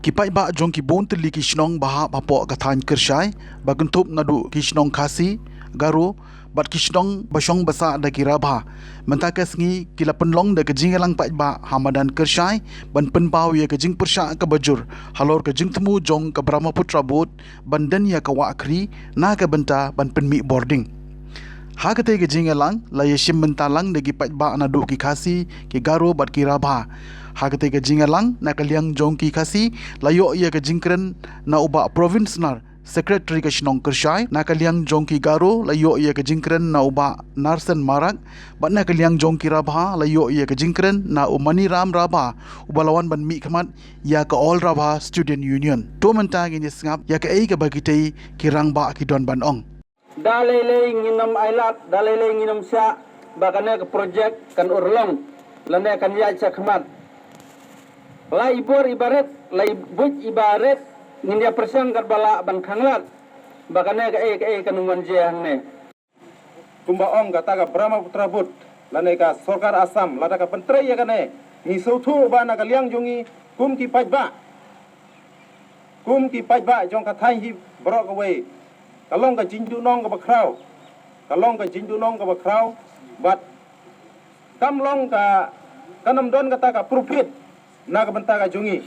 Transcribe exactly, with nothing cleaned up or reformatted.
Ki paidbah jong ki bun tylli ki shnong ba hap hapoh ka thaiñ Kyrshai, ba kynthup naduh ki shnong Khasi, Garo, bad ki shnong ba shong ba sah da ki Rabha, mynta ka sngi ki la pynlong da ka jingïalang paidbah ha madan Kyrshai, ban pynpaw ïa ka jingpyrshah kaba jur halor ka jingthmu jong ka Brahmaputra Board ban don ïa ka wah khri na ka bynta ban pynmih bording. Ha katei ka jingïalang la ïashim bynta lang da ki paidbah naduh ki Khasi, ki Garo bad ki Rabha. Ha katei ka jingïalang, na ka liang jong ki Khasi la ïoh ïa ka jingkren na u Bah Provin Snar, Secretary ka shnong Kyrshai. Na ka liang jong ki Garo la ïoh ïa ka jingkren na u Bah Narsen Marak, bad na ka liang jong ki Rabha la ïoh ïa ka jingkren na u Maniram Rabha, uba la wan ban mihkhmat ïa ka All Rabha Student Union. To mynta ngin ïa sngap ïa kaei kaba kitei ki rangbah ki don ban ong. Da lei lei ngin ym ailad, da lei lei ngin ym shah ba kane ka project kan urlong lane kan ïaid shakhmat. La i bor i barit, la i buit i barit, ngin ïa pyrshang katba lah ban khanglad ba kane kaei kaei kan ym wan jia hangne. Kumba ong kata ka Brahmaputra Board lane ka sorkar Assam, lada ka pyntrei ïa kane, ngi sngewthuh ba na ka liang jong ngi kum ki paidbah, kum ki paidbah jong ka thaiñ hi baroh kawei, ka long ka jingduhnong kaba khraw, ka long ka jingduhnong kaba khraw, bad kam long ka, kan ym don kata ka profit na ka bynta ka jong ngi.